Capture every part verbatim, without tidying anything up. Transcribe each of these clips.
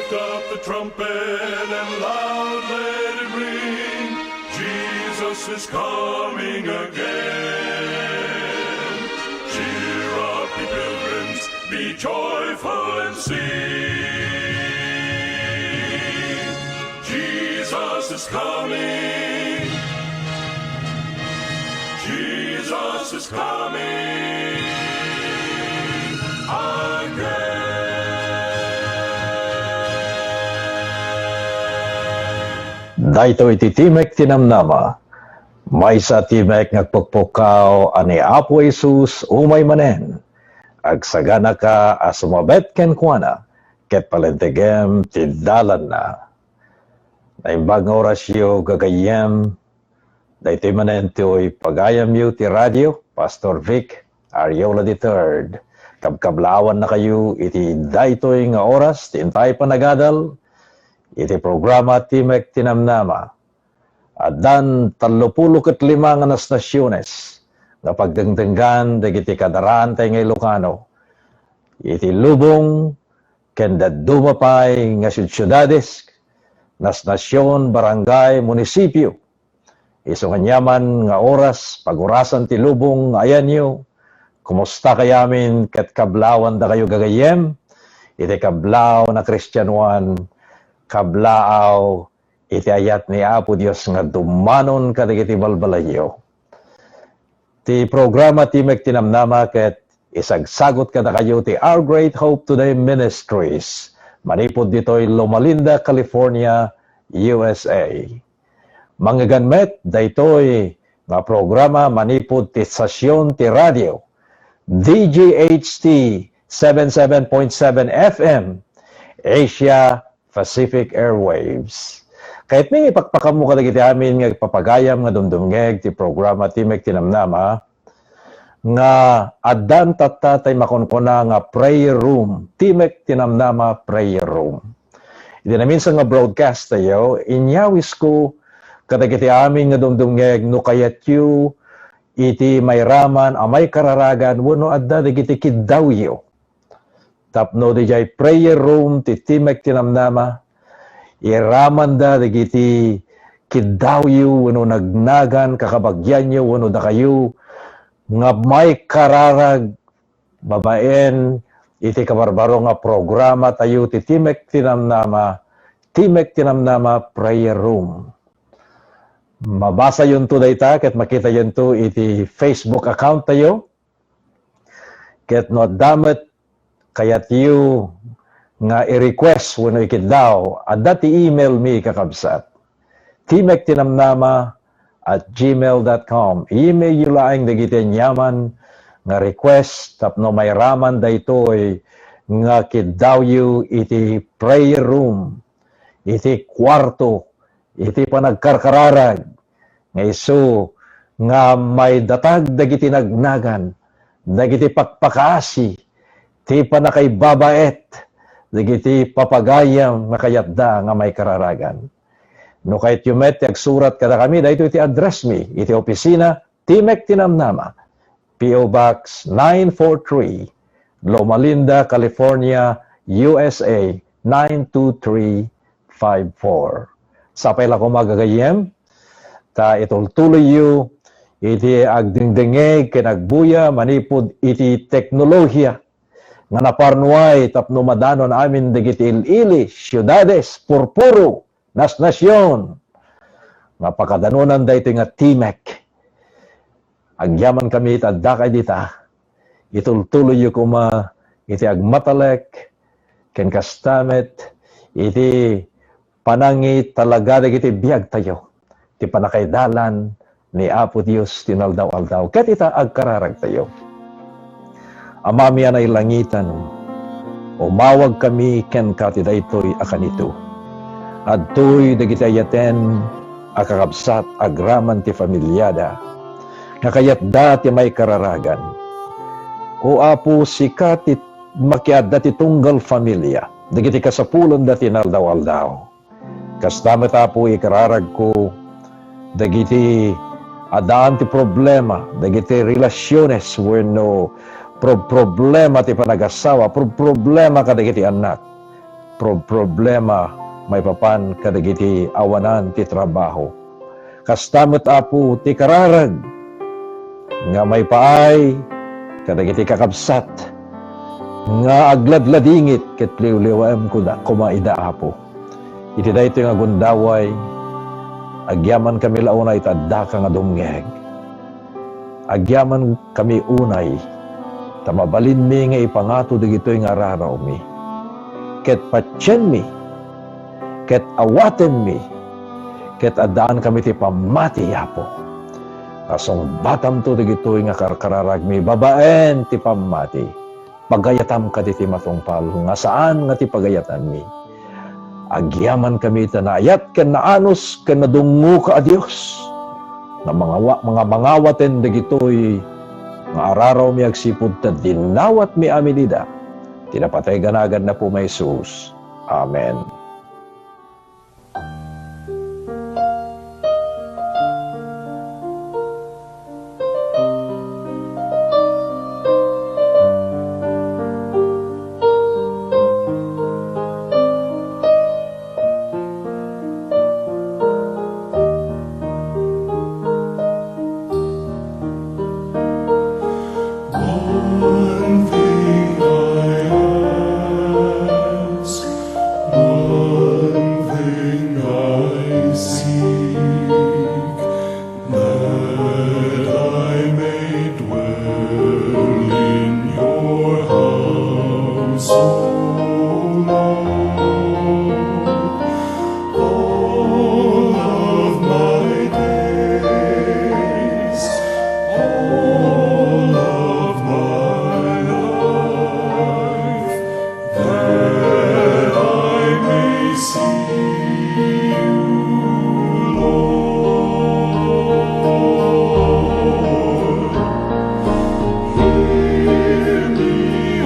Up the trumpet and loud let it ring. Jesus is coming again. Cheer up, ye pilgrims, be joyful and sing. Jesus is coming. Jesus is coming again. Daytoy ti Timek ti Namnama. Maysa a timek nga agpukpukkaw a ni Apo Jesus umay manen. Agsaganaka a sumabet kenkuana ket palentegem ti dalanna. Naimbag nga orasyo, gagayyem. Daytoy manen toy pagayamyo ti radio, Pastor Vic Ariola the third. Kabkablaawannakayo iti daytoy nga oras ti intay panagadal iti programa Timek ti Namnama. Addan tallopulo ket lima nga nasnasiones nga pagdengdenggan dagiti kadaraantay nga Ilocano iti lubong ken dadduma pay nga siudsiudades, nasnasion, barangay, munisipio. Isu ngan aniaman nga oras, pagurasan ti lubong nga ayanyo, kumusta kayamin ket kablaawandakayo gagayyem iti kablaaw a Kristianoan, kablaaw iti ayat ni Apo Dios nga dumanon kadagiti balbalayyo. Ti programa Timek ti Namnama ket isagsagut kadakayo ti Our Great Hope Today Ministries manipud ditoy Loma Linda, California, U S A. Mangngegam met daytoy nga programa manipud ti estasion ti radio D G H T seven seven point seven F M, Asia Pacific Airwaves. Kayatmi nga ipakpakammo kadagiti amin nga agpapagayam nga dumdumngeg ti programa Timek ti Namnama nga addan tatta tay makunkuna nga prayer room, Timek ti Namnama prayer room. Iti naminsan nga broadcast tayo, inyawisko kadagiti amin nga dumdumngeg no kayatyo iti mairaman a maikararagan wenno adda dagiti kiddawyo. Tapno didiay prayer room ti Timek ti Namnama, iramanda dagiti kiddawyo wenno nagnagan kakabagianyo wenno dakayo nga maikararag babaen iti kabarbaro nga programa tayo ti Timek ti Namnama, Timek ti Namnama Prayer Room. Mabasayonto dayta ket makitayonto iti Facebook account tayo. Ket no adda met kayatyo nga i-request wenno ikiddaw, adda ti email mi, kakabsat. Timek ti Namnama at gmail dot com. Email yo laeng dagiti aniaman nga request tapno mairaman daytoy nga kiddawyo iti prayer room, iti kuarto, iti panagkarkararag, nga isu nga maidatag dagiti nagnagan, dagiti pakpakaasi, ti pannakaibabaet, dagiti papagayam nga kayatda nga maikararagan. No kayatyo met ti agsurat kadakami, daytoy ti address mi iti opisina, Timek ti Namnama, P O Box nine four three, Loma Linda, California, U S A, nine two three five four. Sapay la koma gagayyem, ta itultuloyyo iti agdengdengngeg ken agbuya manipud iti teknolohiya nga naparnuay tapno madanon amin dagiti il-ili, siudades, purpuro, nasnasion, nga pakadanonan daytoy nga Timek. Agyamankami ta addakay dita, itultuloyyo koma iti agmatalek, ken kasta met iti panangitalaga dagiti biagtayo, ti pannakaidalan ni Apo Dios ti inaldaw-aldaw. Ket ita, agkararagtayo. Amami a nailangitan, umawagkami kenka ti daytoy a kanito. Adtoy dagiti ayaten a kakabsat agraman ti familiada nga kayatda ti maikararagan. O Apo, sika ti makiadda ti tunggal familia dagiti kasapulanda ti inaldaw-aldaw. Kasta met, Apo, ikararagko dagiti addaan ti problema, dagiti relasiones wenno pro-, problema ti panagasawa, pro-, problema kadagiti annak. pro-, problema maipapan kadagiti awanan ti trabaho. Kasta met, Apo, ti kararag nga maipaay kadagiti kakabsat nga agladladingit ket liwliwaem koma ida, Apo. Iti daytoy nga gundaway, agyamankami la unay ta addaka nga dumngeg. Agyamankami unay ta mabalinmi nga ipangato dagitoy nga ararawmi. Ket patienmi, ket awatenmi, ket addaankami ti pammati, Apo. Nga sungbatamto dagitoy nga karkararagmi babaen ti pammati. Pagayatam kaditi matungpal nga saan nga ti pagayatanmi. Agyamankami ta naayat ken naanus ken nadungngoka a Dios, nga mangawa-, nga mangawaten dagitoy nga ararawmi agsipud ta dinawatmi amin ida. Ti napateg a nagan ni Apomi a Jesus. Amen. One thing I ask, one thing I seek, that I may dwell in your house, O Lord, all of my days, all of my life, that I may see you, Lord. Hear me, O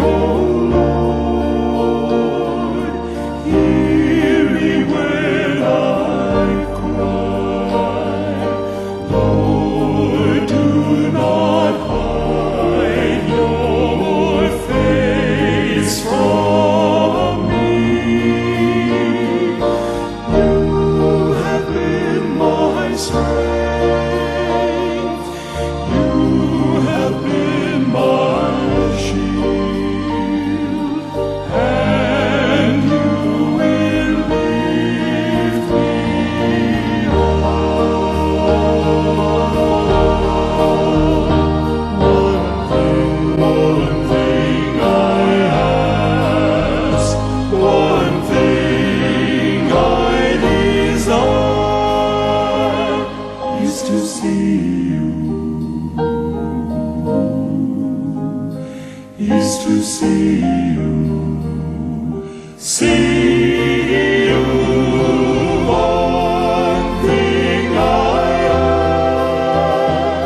Lord, hear me when I cry. Lord, do not hide your face from me. You have been my strength. You have been my shield. And you will lift me up. One thing, one thing I ask, one thing I desire, is to see you, is to see you, see you. One thing I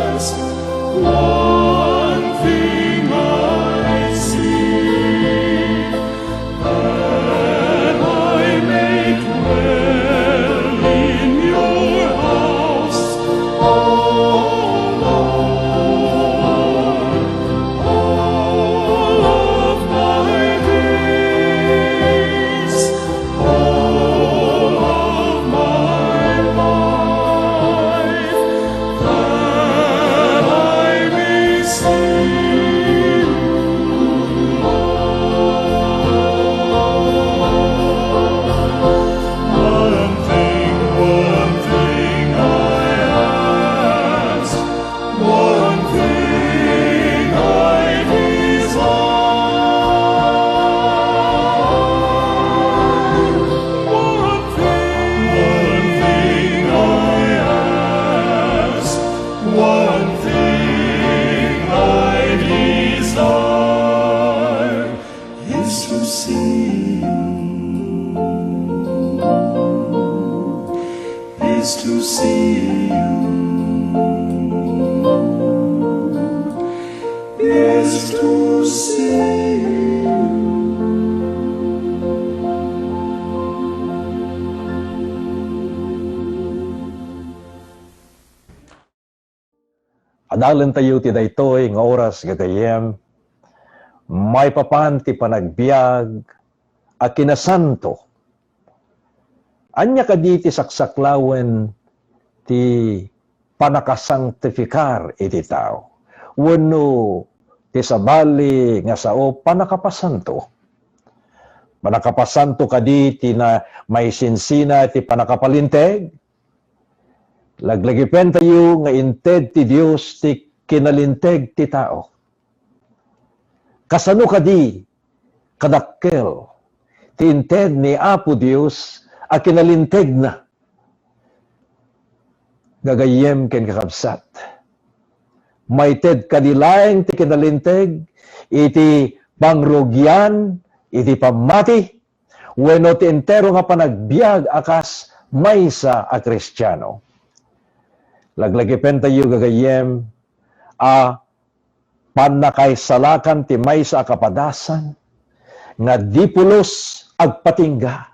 ask, one thing I seek, that I may dwell in your house, O Lord, all of my days, all of my life, that I may see you, Lord. One thing, one thing I ask, one thing I desire, one thing, one thing I ask, one thing I desire, is to see you, is to see you, is to see you. Adalentayo ti daytoy nga oras, gagayyem, maipapan ti panagbiag a kinasanto Ania kadi ti saksaklawen ti pannakasangtifikar iti tao? Wenno ti sabali nga sao, pannakapasanto? Pannakapasanto kadi ti na-, maisinsina ti pannakapalinteg? Laglagipentayo nga inted ti Dios ti kinalinteg ti tao. Kasano kadi kadakkel ti inted ni Apo Dios a kinalintegna? Gagayyem ken kakabsat, maited kadi laeng ti kinalinteg iti pangrugian iti pammati wenno ti entero nga panagbiag a kas maysa a Kristiano. Laglagipentayo, gagayyem, a pannakaisalakan ti maysa a kapadasan nga di pulos agpatingga,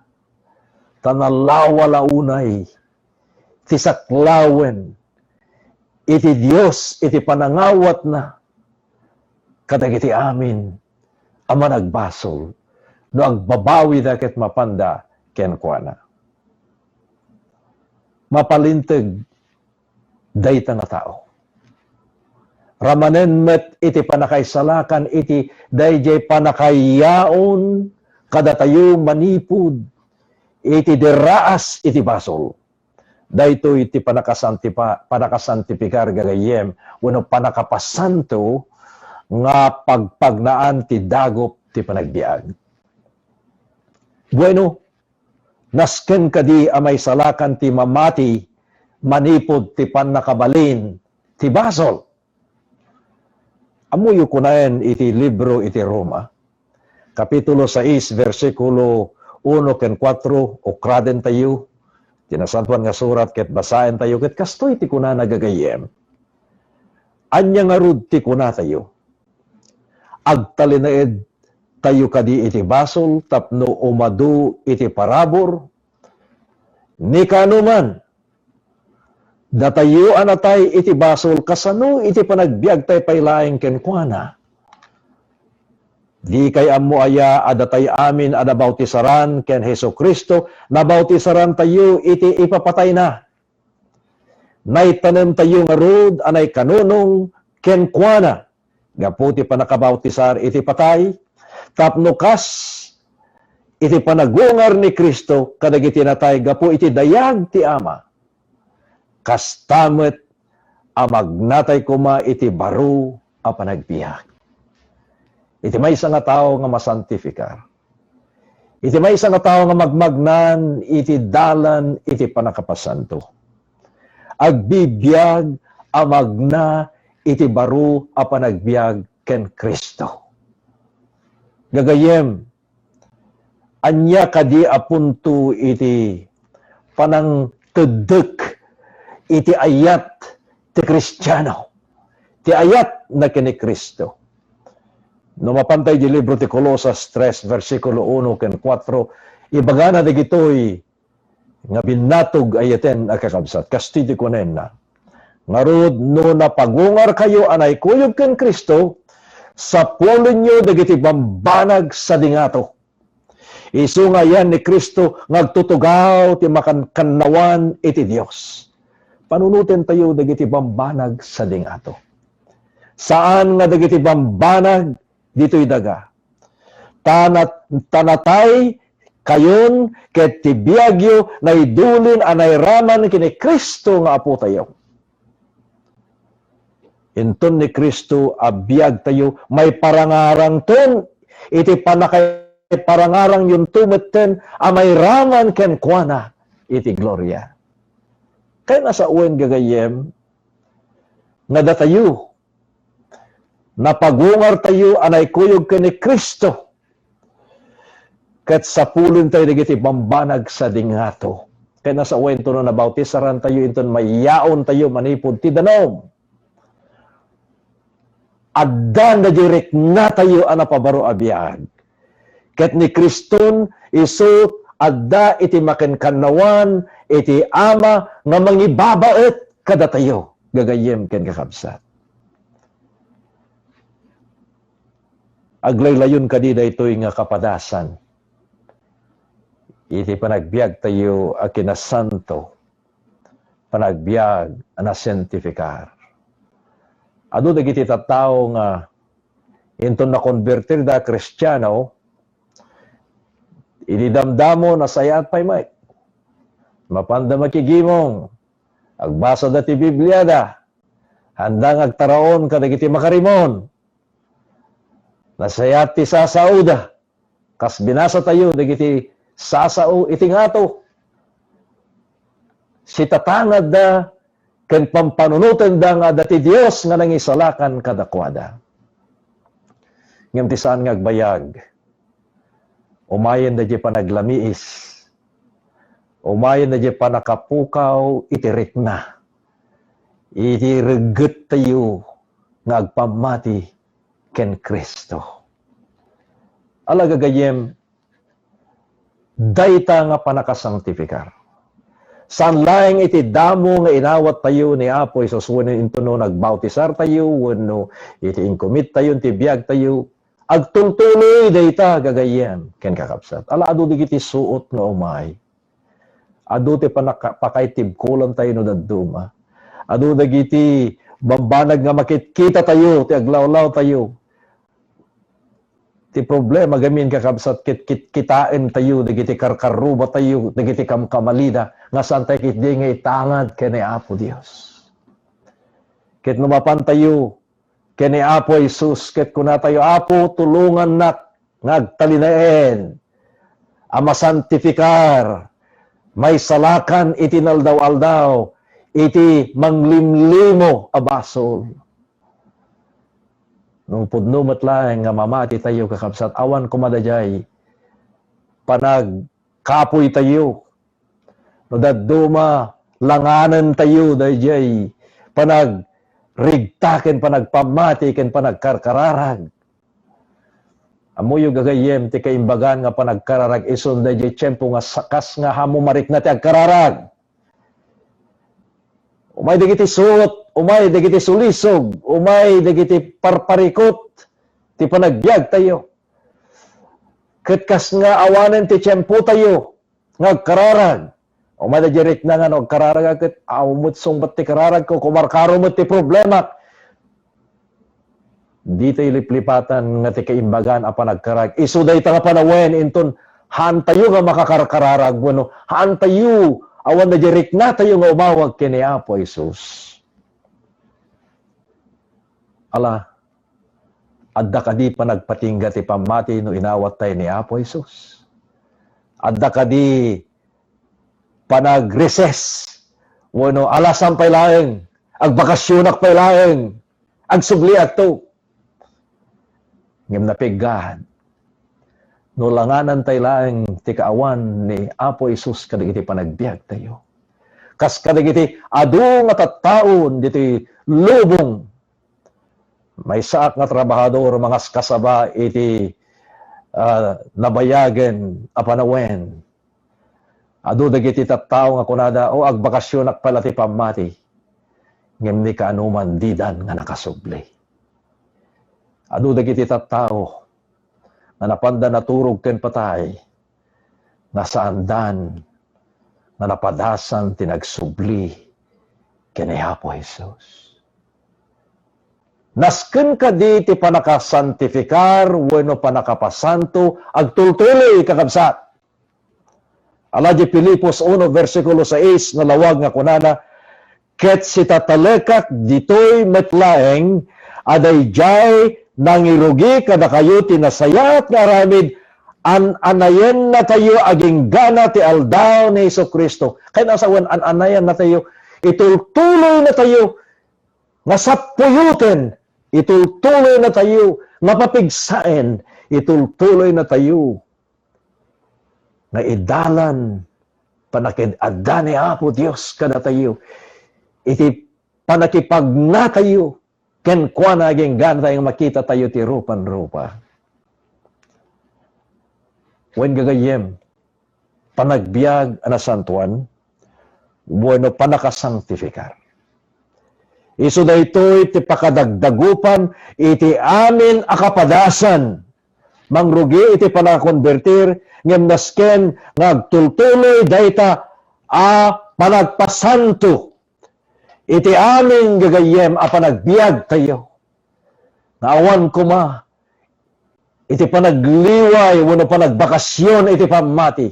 ta nalawa la unay ti saklawen iti Dios iti panangawatna kadagiti amin a managbasol no agbabawida ket mapanda kenkuana. Mapalinteg dayta nga tao. Ramanen met iti pannakaisalakan iti daydiay pannakayaon kadatayo manipud iti diraas iti basol. Daytoy ti pannakasantipa-, pannakasantipikar, gagayyem, wenno pannakapasanto nga pagpagnaan ti dagup ti panagbiag. Bueno, nasken kadi a maisalakan ti mamati manipud ti pannakabalin ti basol? Ammoyo kunaen iti libro iti Roma, Kapitulo sais, bersikulo uno ken kuatro, ukradentayo ti Nasantoan nga Surat ket basaentayo, ket kastoy ti kunana, gagayyem. Ania ngarud ti kunatayo? Agtalinaedtayo kadi iti basol tapno umadu iti parabur? Ni kaano man, datayo a natay iti basol, kasano iti panagbiagtay pay laeng kenkuana? Dikay ammo aya a datay amin a nabautisaran ken Jesu-Cristo, nabautisarantayo iti ipapatayna? Naitanemtayo ngarud a naikanunong kenkuana gapu ti pannakabautisar iti patay, tapno kas iti panagungar ni Cristo kadagiti natay gapu iti dayag ti Ama, kasta met a magnatay koma iti baro a panagbiag. Iti maysa nga tao nga masantifikar, iti maysa nga tao nga magmagnan iti dalan iti pannakapasanto, agbibiag a magna iti baro a panagbiag ken Cristo. Gagayyem, ania kadi a punto iti panangteddek iti ayat ti Kristiano, ti ayatna ken ni Cristo? No mapantay di libro ti Colosas tres, bersikulo uno ken kuatro, ibagana dagitoy nga binnatog a ayaten a kakabsat. Kastoy ti kunana, ngarud, no napagungarkayo a naikuyog ken Cristo, sapulenyo dagiti bambanag sadi ngato. Isu nga ayan ni Cristo nga agtutugaw ti makankannawan iti Dios. Panunotentayo dagiti bambanag sadi ngato. Saan nga dagiti bambanag ditoy daga. Ta nat-, ta natay kayon ket ti biagyo naidulin a nairaman ken ni Cristo nga Apotayo. Inton ni Cristo a biagtayo, maiparangarangton iti pannakaiparangarangyonto metten a mairaman kenkuana iti gloria. Kayatna sawen, gagayyem, nga datayo, napagungartayo a naikuyog ken ni Cristo, ket sapulentayo dagiti bambanag sadi ngato. Kayatna sawen, no nabautisarantayo, inton mayaontayo manipud ti danum, adda daydiay riknatayo a napabaro a biag. Ket ni Criston isu adda iti makankannawan iti Ama nga mangibabaet kadatayo, gagayyem ken kakabsat. Aglaylayon kadi daytoy nga kapadasan. iti panagbiagtayo a kinasanto, panagbiag a nasantifikar. Adu dagiti tattao nga inton nakonbertirda a Kristiano, idi damdamo, nasayaat pay met. Mapanda makigimong, agbasada ti Bibliada, haanda nga agtaraon kadagiti makarimon. Nasayaat ti sasaoda, kas binasatayo dagiti sasao iti ngato. Sitatangadda ken pampanunotenda nga adda ti Dios nga nangisalakan kadakuada. Ngem ti saan nga agbayag, umayen daydiay panaglamiis, umayen daydiay pannakapukaw iti rikna, iti reggettayo nga agpammati ken Cristo. Ala, gagayyem, dayta nga pannakasangtifikar. Saan laeng iti damo nga inawattayo ni Apo Jesus wenno intono nagbautisartayo wenno iti inkumittayo ti biagtayo, agtultuloy dayta, gagayyem ken kakabsat. Ala, adu dagiti suot nga umay. Adu ti panaka-, pakaitibkolantayo no dadduma. Adu dagiti bambanag nga makitkitatayo ti aglawlawtayo. Ti problema gamin, kakabsat, ket kitkitaentayo dagiti karkarrubatayo, dagiti kamkamalida, nga saantayo ketdi nga itangad ken ni Apo Dios. Ket no mapantayo ken ni Apo Jesus, ket kunatayo, "Apo, tulongannak nga agtalinaed a masantifikar, maisalakan iti inaldaw-aldaw, iti manglimlimo a basol." No pudno met laeng nga mamatitayo, kakabsat, awan koma daydiay panagkapoytayo. No dadduma, langanentayo daydiay panagrikna ken panagpammati ken panagkarkararag. Ammoyo, gagayyem, ti kaimbagan nga panagkararag isun daydiay tiempo nga sakas nga ammo marikna ti agkararag. Umay dagiti suot, umay dagiti sulisog, umay dagiti parparikut ti panagbiagtayo. Ket kas nga awanen ti tiempotayo nga agkararag, umay daydiay rikna nga no agkararag ket awan met sungbat ti kararagko, kumarkaro met ti problemak. Ditoy liplipatan nga ti kaimbagan a panagkararag. Isu dayta nga panawen inton haantayo nga makakarkararag wenno haantayo, awan daydiay riknatayo nga umawag ken ni Apo Jesus. Ala, adda kadi panagpatingga ti pammati no inawattayo ni Apo Jesus? Adda kadi panag-recess wenno alasam pay laeng, agbakasionak pay laeng, agsubliakto? Ngem napiggad, no langanantayo laeng ti kaawan ni Apo Jesus kadagiti panagbiagtayo. Kas kadagiti adu nga tattaon ditoy lubong, maysaak nga trabahador, mangaskasaba iti, ah, nabayagen a panawen. Adu dagiti tattao nga kunada, "O, agbakasionak pay la ti pammati." Ngem ni kaanoman didan nga nakasubli. Adu dagiti tattao nga napanda naturog ken patay, nga saandan nga napadasan ti nagsubli ken ni Apo Jesus. Nasken kadi ti pannakasantifikar wenno pannakapasanto agtultuloy, kakabsat? Ala, di Filipos uno, bersikulo sais, nalawag nga kunana, "Ket sitatalekak ditoy met laeng a daydiay nangirugi kadakayo ti nasayaat nga aramid, an-anayennatayo agingga ti aldaw ni Jesu-Cristo." Kayat a sawen, an-anayennatayo, itultuloynatayo nga sappuyoten, itultuloynatayo nga papigsaen, itultuloynatayo nga idalan panakid-adda ni Apo Dios kadatayo iti pannakipagnatayo kenkuana, agingga tayo nga makitatayo ti rupan-rupa. Wen, gagayyem, panagbiag a nasantoan wenno pannakasangtifikar. Isu daytoy ti pakadagdagupan iti amin a kapadasan mangrugi iti panakakonbertir, ngem nasken nga agtultuloy dayta a panagpasanto iti amin gagayyem a panagbiagtayo. Nga awan koma iti panagliway wenno panagbakasyon iti pammati.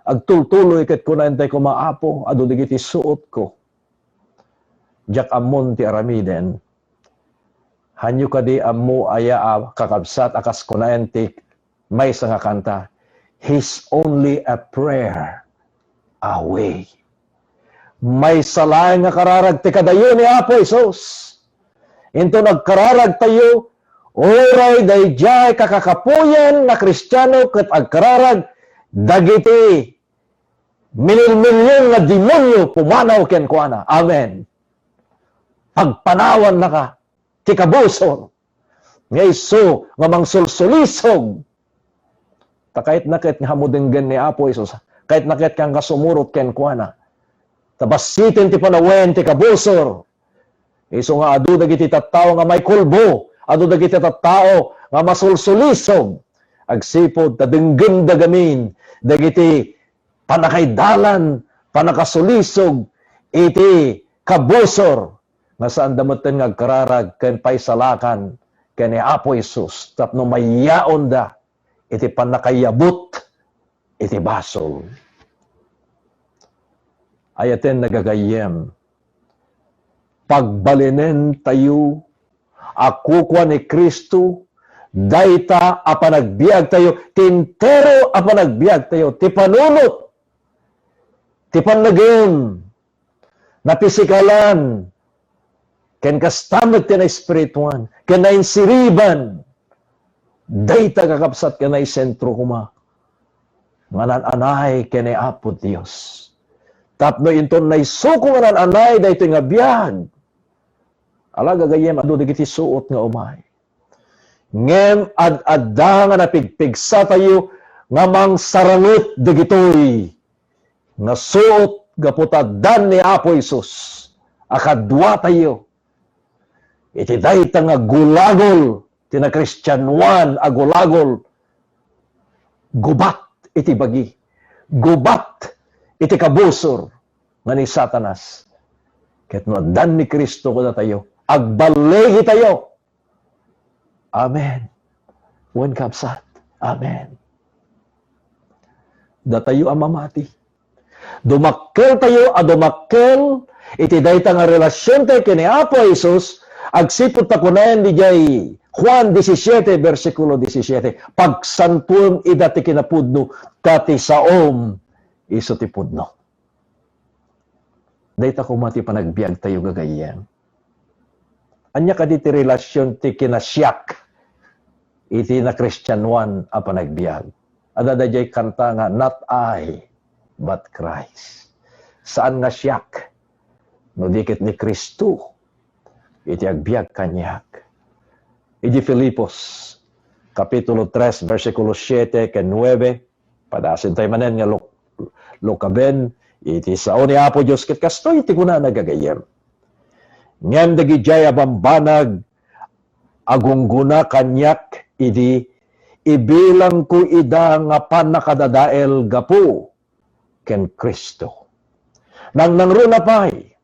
Agtultuloy ket kuna intay koma, Apo, adu dagiti suotko. Diak ammon ti aramiden. Hanyo kadi ammo aya a kakabsat a kas kunaen ti maysa nga kanta, "He's only a prayer away." Maysa laeng nga kararag ti kadayo ni Apo Jesus. Inton agkararagtayo, uray daydiay kakakapuyan nga Kristiano ket agkararag dagiti milionmilion nga demonio pumanaw kenkuana. Amen. Pagpanawannaka ti kabusor nga isu nga mangsulsulisog. Ta kayatna ket nga ammo denggen ni Apo Jesus, kayatna ket nga sumurot kenkuana. Ta bassiten ti panawen ti kabusor. Isu nga adu dagiti tattao nga maikulbo, adu dagiti tattao nga masulsulisog. Agsipud ta denggenda gamin dagiti pannakaidalan, pannakasulisog iti kabusor nga saanda metten nga agkararag ken paisalakan ken ni Apo Jesus tapno mayyaonda iti pannakayabut iti basol. Ayaten nga gagayyem, pagbalinentayo a kukua ni Cristo dayta a panagbiagtayo, ti entero a panagbiagtayo, ti panunot, ti pannagem, napisikalan, ken kasta met ti naespirituan, ken nainsiriban. Dayta, kakabsat, ket naisentro koma nga naan-anay ken ni Apo Dios. Tapno inton naisuko nga naan-anay daytoy nga biag, ala gagayyem, adu dagiti suot nga umay. Ngem ad-adda nga napigpigsatayo nga mangsaranget dagitoy nga suot gapu ta addan ni Apo Jesus a kaduatayo iti dayta nga gulagol ti nakristianoan a gulagol, gubat iti bagi, gubat iti kabusor nga ni Satanas. Ket no addan ni Cristo kadatayo, agballigitayo. Amen. Wen, kabsat. Amen. Datayo a mamati, dumakkeltayo a dumakkel iti dayta nga relasiontayo ken ni Apo Jesus, agsipud ta kunaen idiay Juan disisiete, bersikulo disisiete, "Pagsantuem ida ti kinapudno, ta ti saom isu ti pudno." Dayta koma ti panagbiagtayo, gagayyem. Ania kadi ti relasion ti kinasiak iti nakristianoan a panagbiag? Adda daydiay kanta nga, "Not I, but Christ." Saan nga siak, no di ket ni Cristo iti agbiag kaniak. Idi Filipos, Kapitulo tres, bersikulo siete ken nuebe, padasen tayo manen nga luk-, lukaben iti sao ni Apo Dios, ket kastoy ti kunana, gagayyem, "Ngem dagidiay a bambanag a gunggona kaniak idi, ibilangko ida nga pannakadadael gapu ken Cristo." Nangnangruna pay,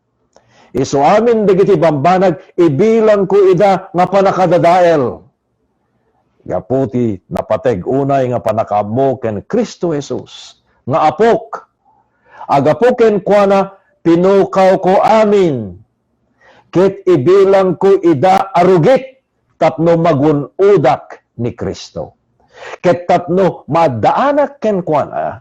"Isu amin dagiti bambanag, ibilangko ida nga pannakadadael gapu ti napateg unay nga pannakaammo ken Cristo Jesus nga Apok. Agapu kenkuana, pinukawko amin, ket ibilangko ida a rugik tapno magun-odak ni Cristo, ket tapno maaddaanak kenkuana,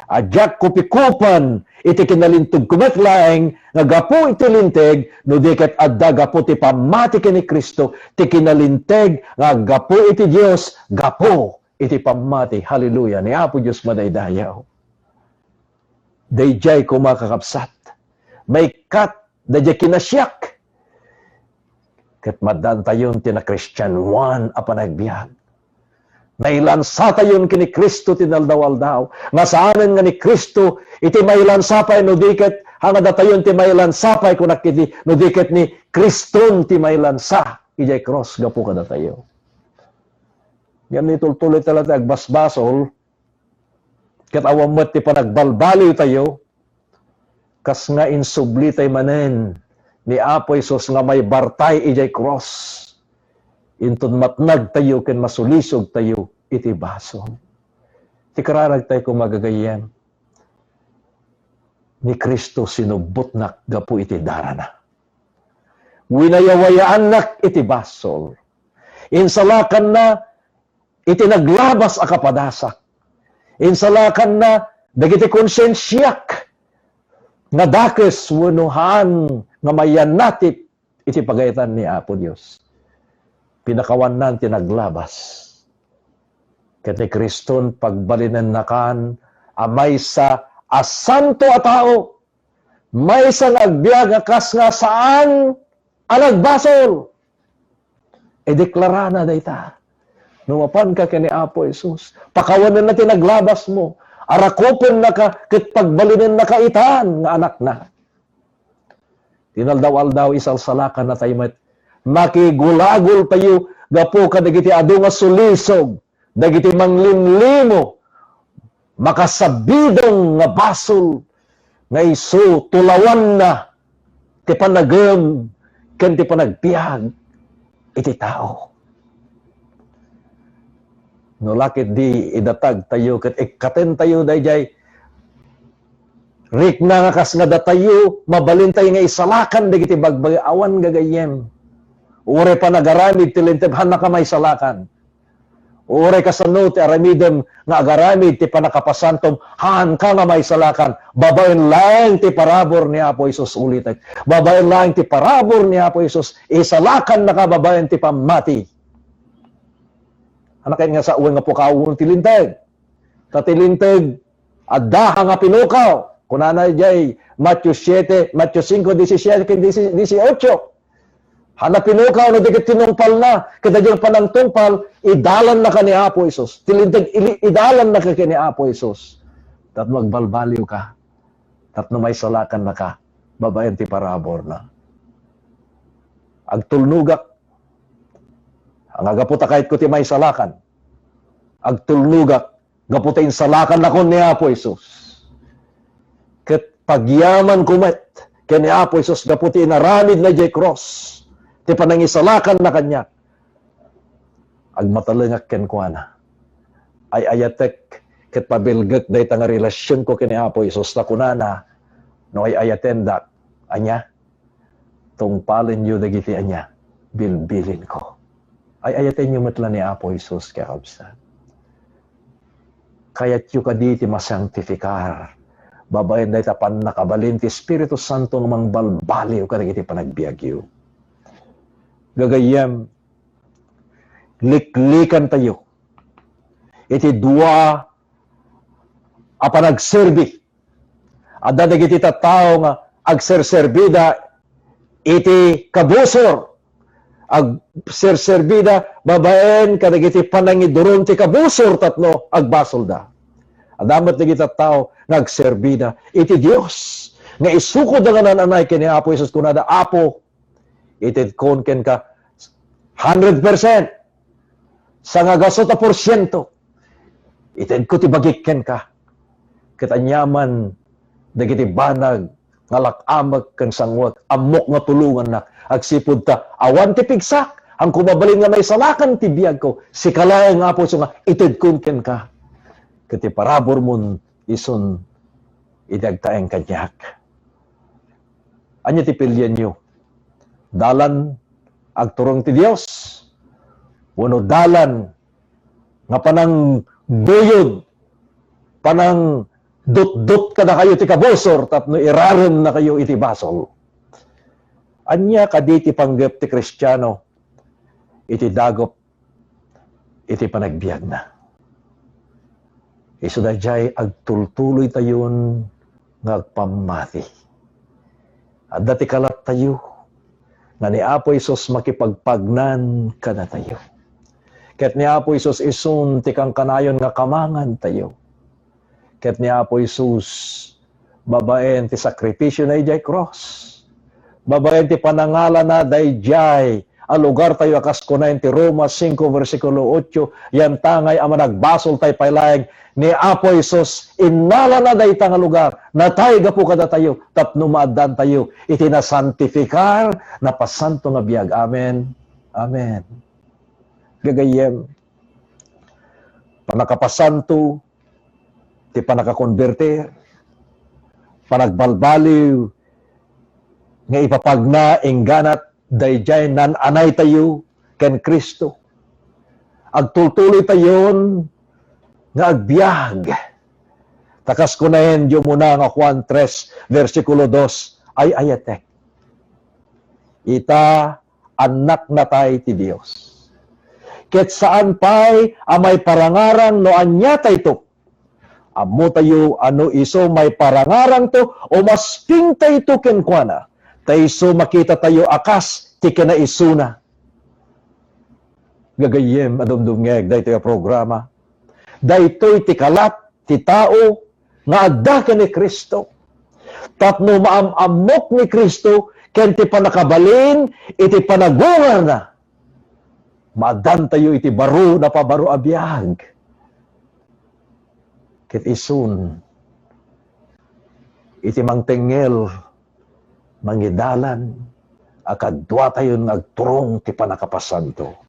a diak kupikupan iti kinalinteg ko met laeng nga gapu iti linteg, no di ket adda gapu ti pammati ken ni Cristo, ti kinalinteg nga gapu iti Dios, gapu iti pammati." Hallelujah! Ni Apo Dios madaydayaw. Daydiay koma, kakabsat, maikkat daydiay kinasiak. Ket maddantayon ti nakristianoan a panagbiag. Nailansatayon ken ni Cristo ti naldaw-aldaw. Nga saanen nga ni Cristo iti mailansa pay, no di ket, ha nga datayon ti mailansa pay, kunak iti, no di ket ni Criston ti mailansa idiay krus gapu kadatayo. Ngem nitultuloy ta latta agbasbasol, ket awan met ti panagbalbaliwtayo, kas nga insublitayo manen ni Apo Jesus nga maibartay idiay krus, inton matnagtayo ken masulisogtayo iti basol. Ti kararagtayo koma gagayyem, ni Cristo sinubbotnak gapu iti darana. Winayawayaannak iti basol. Insalakanna iti naglabas a kapadasak. Insalakanna dagiti konsensiak nga dakes wenno haan nga mayannatip iti pagayatan ni Apo Dios. Pinakawannan ti naglabas. Ket ni Kriston pagbalinennakan a maysa a santo a tao, maysa nga agbiag a kas nga saan a nagbasol. Ideklarana dayta. No mapanka ken ni Apo Jesus, pakawanenna ti naglabasmo, arakupennaka ket pagbalinennaka itan nga anakna. Ti inaldaw-aldaw, isalsalakannatayo met. Makigulagoltayo gapu kadagiti adu nga sulisog, dagiti manglimlimo, makasabidong nga basol nga isu tulawanna ti panagem ken ti panagbiag iti tao. No la ketdi idatagtayo ket ikkatentayo daydiay rikna nga kas nga datayo, mabalintayo nga isalakan dagiti bagbagi awan gagayyem. Uray panagaramid ti Linteg, haannaka maisalakan. Uray kasano ti aramidem nga agaramid ti pannakapasantom, haanka nga maisalakan. Babaen laeng ti parabur ni Apo Jesus, ulitek. Babaen laeng ti parabur ni Apo Jesus, isalakannaka babaen ti pammati. Haanna kayat nga sawen nga pukawen ti Linteg. Ta ti Linteg, adda nga pinukaw. Kunana idiay Mateo siete, Mateo cinco diecisiete ken dieciocho. Haanna pinukaw no di ket tinungpalna, ket daydiay panangtungpal, idalannaka ni Apo Jesus. Ti Linteg, ili-, idalannaka ken ni Apo Jesus. Tapno agbalbaliwka, tapno maisalakannaka babaen ti paraburna. Agtulnogak. Nga gapu ta kayatko ti maisalakan. Agtulnogak gapu ta insalakannakon ni Apo Jesus. Ket pagyamanko met ken ni Apo Jesus gapu ti inaramidna idiay krus, ti panangisalakanna kaniak. Agmatalengak kenkuana. Ay-ayatek ket pabilgek dayta nga relasionko ken ni Apo Jesus ta kunana, no ay-ayatendak, ania? Tungpalenyo dagiti ania? Bilbilinko. Ay-ayatenyo met la ni Apo Jesus, kakabsat. Kayatyo kadi ti masangtifikar babaen dayta pannakabalin ti Espiritu Santo nga mangbalbaliw kadagiti panagbiagyo. Gagayyem, liklikantayo iti dua a panagserbi. Adda dagiti tattao nga agserserbida iti kabusor. Agserserbida babaen kadagiti panangiduron ti kabusor tapno agbasolda. Adda met dagiti tattao nga agserbida iti Dios nga isukodda nga naan-anay ken ni Apo Jesus, kunada, "Apo, itedkon kenka hundred percent, sangagasut a porsiento, itedko ti bagik kenka." Ket aniaman dagiti banag nga lak-amek ken sanguek, ammok nga tulongannak, agsipud ta awan ti pigsak, haanko mabalin nga maisalakan ti biagko. Sika laeng, Apo, isu nga itedkon kenka. Ket ti paraburmon isun idi agtaeng kaniak. Ania ti pilienyo? Dalan agturong ti Dios wenno dalan nga panangguyod, panangdutdot kadakayo ti kabusor tapno iraremnakayo iti basol? Ania kadi ti panggep ti Kristiano iti dagup iti panagbiagna? Isu daydiay agtultuloytayon nga agpammati. Adda ti kalattayo nga ni Apo Jesus makipagpagnan kadatayo. Ket ni Apo Jesus isun ti kankanayon nga kamangantayo. Ket ni Apo Jesus, babaen ti sakripisiona idiay krus, babaen ti panangalana daydiay a lugartayo a kas kunaen ti Roma singko bersikulo otso, yantangay a managbasoltay pay laeng ni Apo Jesus, innalana dayta nga lugar, natay gapu kadatayo, tapno maaddantayo iti nasantifikar, napasanto nga biag. Amen. Amen. Gagayyem, pannakapasanto, ti pannakakonbertir, panagbalbaliw nga ipapagna inggana daydiay naan-anaytayo ken Cristo. Agtultuloytayon nga agbiag. Ta kas kunaen ti umuna nga Juan tres, bersikulo dos, ay-ayatek. Ita, annaknatay ti Dios. Ket saan pay a maiparangarang no aniatayto. Ammotayo a no isu maiparangarangto, umaspingtayto kenkuana, ta isu makitatayo a kas ti kinaisuna. Gagayyem a dumdumngeg daytoy a programa. Daytoy ti kalat ti tao nga adda ken ni Cristo. Tapno maam-ammok ni Cristo ken ti pannakabalin iti panagungarna, maaddantayo iti baro, napabaro a biag. Ket isun, iti mangtengngel, mangidalan a kaduatayon nga agturong ti pannakapasanto.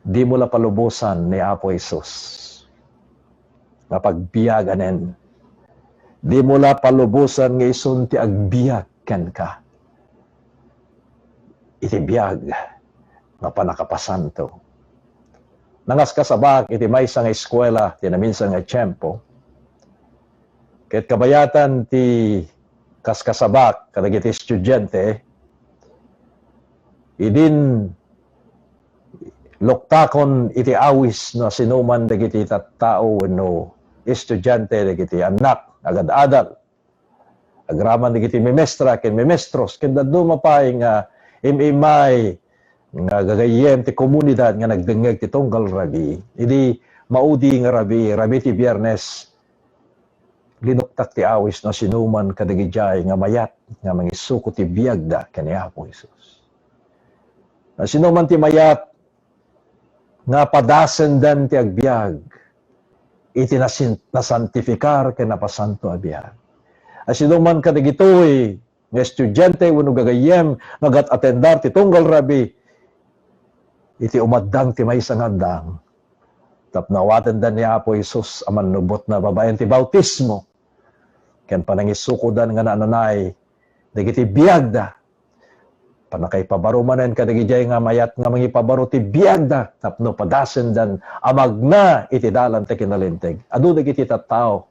Dimo la palubosan ni Apo Jesus nga pagbiaganen. Dimo la palubosan nga isun ti agbiag kenka iti biag nga pannakapasanto. Nangaskasabak iti maysa nga eskuela ti naminsan nga tiempo. Ket kabayatan ti kaskasabak kadagiti estudiante, idin luktakon iti awis no sinuman dagiti tattao wenno estudiante dagiti annak, agad-adal. Agraman dagiti memestra ken memestros, ken dadduma pay nga im-immay nga gagayyem ti komunidad nga nagdengngeg ti tunggal rabii. Idi maudi nga rabii, rabii ti Biernes, linuktak ti awis no sinuman kadagidiay nga mayat nga mangisuko ti biagda ken ni Apo Jesus. No sinuman ti mayat nga padasendan ti agbiag iti nasin-, nasantifikar ken napasanto a biag. A sinuman kadagitoy nga estudiante wenno gagayyem nga agat-atendar ti tunggal rabii iti umaddang ti maysa nga addang tapno awatendan ni Apo Jesus a mannubotna babaen ti bautismo ken panangisukodan nga naan-anay dagiti biagda. Pannakaipabaro manen kadagidiay nga mayat nga mangipabaro ti biagda tapno padasendan a magna iti dalan ti kinalinteg. Adu dagiti tattao.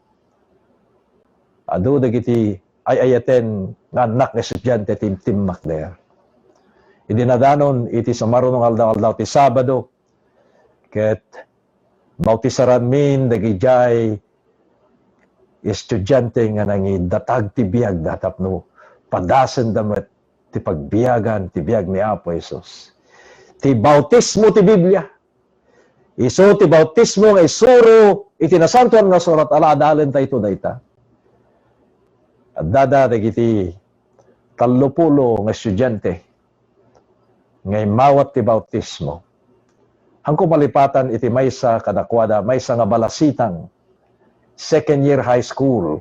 Adu dagiti ay-ayaten nga annak nga estudiante ti timmakder. Idi nadanon iti sumaruno nga aldaw-aldaw ti Sabado, ket bautisaranmin dagidiay estudiante nga nangidatag ti biagda tapno padasenda met ti pagbiagan ti biag ni Apo Jesus. Ti bautismo ti Biblia. Isu ti bautismo nga isuro iti Nasantoan nga Surat, ala adalentayto dayta. Addada dagiti tallopulo nga estudiante nga immawat ti bautismo. Hanko malipatan iti maysa kadakuada, maysa nga balasitang, second year high school.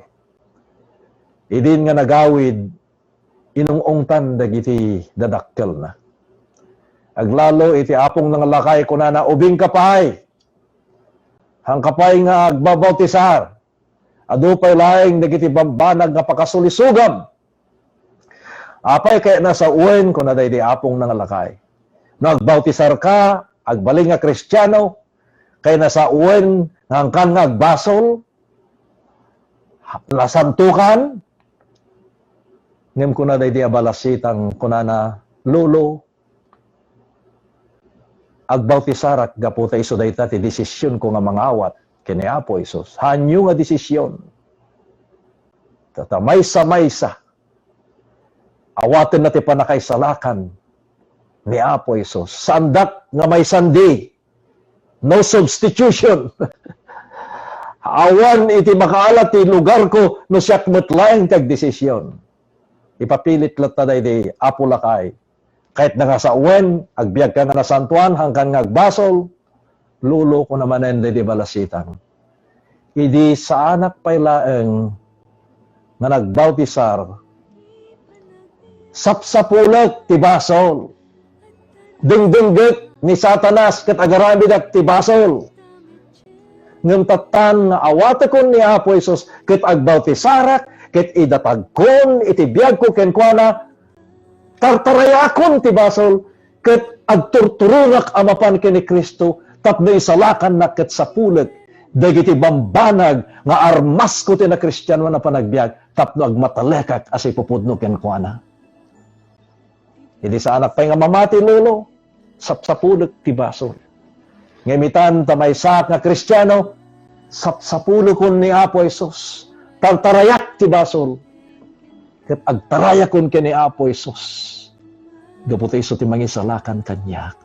Idin nga nagawid, inung-ungtan dagiti dadakkelna. Aglalo iti apongna nga lakay, kunana, "Ubingka pay. Hanka pay nga agbabautisar. Adu pay laeng dagiti bambanag nga pakasulisogam." "Apay, kayatna sawen," kuna daydi apongna nga lakay. "No agbautisarka, agbalin nga Kristiano, kayatna sawen nga angkan nga agbasol, nasantokan?" Ngem kuna daydi a balasitang, kunana, "Lolo, agbawtisarak gapu ta isu dayta ti desisionko nga mangawat ken ni Apo Jesus." Haanyo nga desisyon. Ta, ta maysa-maysa, awatenna ti pannakaisalakan ni Apo Jesus. Saandak nga maisandi. No substitution. Awan iti makaala ti lugarko no siak met laeng ti agdesisyon. Ipapilit latta daydi apo lakay. Ket nakasawen, agbiagkan nga nasantoan, haankan nga agbasol, luloko namanen daydi balasitang. Idi saanak pay laeng nga nagbautisar, sapsapulek ti basol. Dengdengngek ni Satanas ket agaramidak ti basol. Ngem tattan nga awatekon ni Apo Jesus ket agbautisarek ket idatagkon iti biagko kenkuana, tartarayakon ti basol ket agturturonak a mapan ken ni Cristo tapno isalakannak ket sapulek dagiti bambanag nga armasko ti nakristianoan a panagbiag tapno agmatalekak a sipupudno kenkuana. Idi saanak pay nga mamati, lolo, sapsapulek ti basol. Ngem itan ta maysaak nga Kristiano, sapsapulekon ni Apo Jesus. Tartarayak ti basol. Ket agtarayakon ken ni Apo Jesus. Gapu ta isu ti mangisalakan kaniak.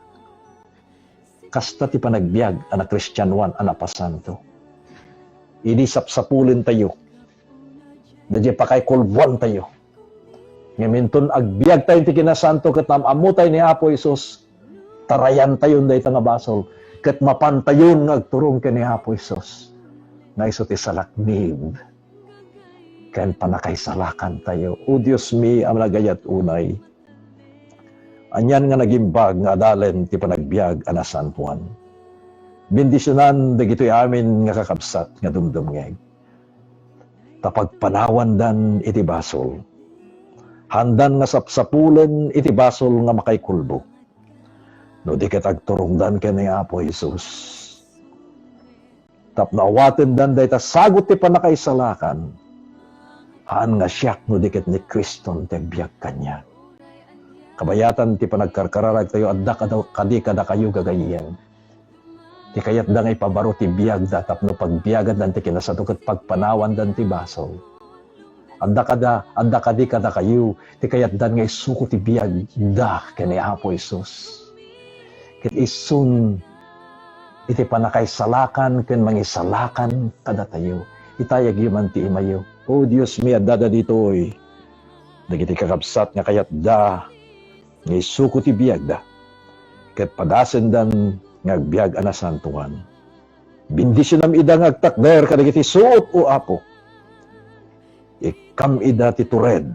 Kasta ti panagbiag a nakristianoan a napasanto. Idi sapsapulentayo, daydiay pakaikulboantayo. Ngem inton agbiagtayo iti kinasanto ket naam-ammotay ni Apo Jesus, tarayantayon dayta nga basol, ket mapantayon nga agturong ken ni Apo Jesus, nga isu ti salaknib ken pannakaisalakantayo. O Dios mi a nagayat unay, anian nga nagimbag nga adalen ti panagbiag a nasantoan. Bendisionan dagitoy amin nga kakabsat nga dumdumngeg. Ta pagpanawandan iti basol. Haandan nga sapsapulen iti basol nga makaikulbo. No di ket agturongdan ken ni Apo Jesus. Tapno awatendan dayta sagut ti pannakaisalakan. Haan nga siak no di ket ni Kriston ti agbiag kaniak. Kabayatan ti panagkarkararagtayo, adda kada-, kadi kadakayo gagayyem. Ti kayatda nga ipabaro ti biagda tapno pagbiagandan ti kinasato ket pagpanawandan ti basol. Adda kada, adda kadi kadakayo ti kayatdan nga isuko ti biagda ken ni Apo Jesus. Ket isun iti pannakaisalakan ken mangisalakan kadatayo. Itayagyo man ti imayo. O Dios mi, addada ditoy dagiti kakabsat nga kayatda nga isuko ti biagda, ket padasendan nga agbiag a nasantoan. Bendisionam ida nga agtakder kadagiti suot, O Apo. Ikkam ida ti tured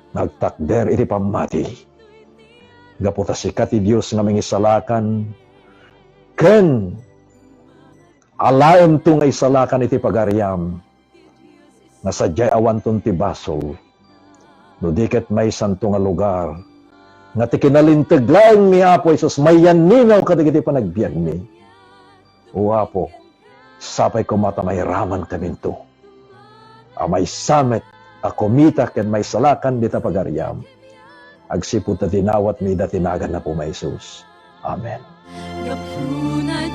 nga agtakder iti pammati. Gapu ta sika ti Dios nga mangisalakan, ken alaemto nga isalakan iti pagariam. Nga sadiay awanton ti basol, no di ket maysanto nga lugar, nga ti kinalinteg laeng ni Apo Jesus mayanninaw kadagiti panagbiagmi. O Apo, sapay koma ta mairamankaminto a maysa met a kumita ken maisalakan dita pagariam. Agsipud ta dinawatmi ida ti nagan Apo Jesus. Amen. Gapuna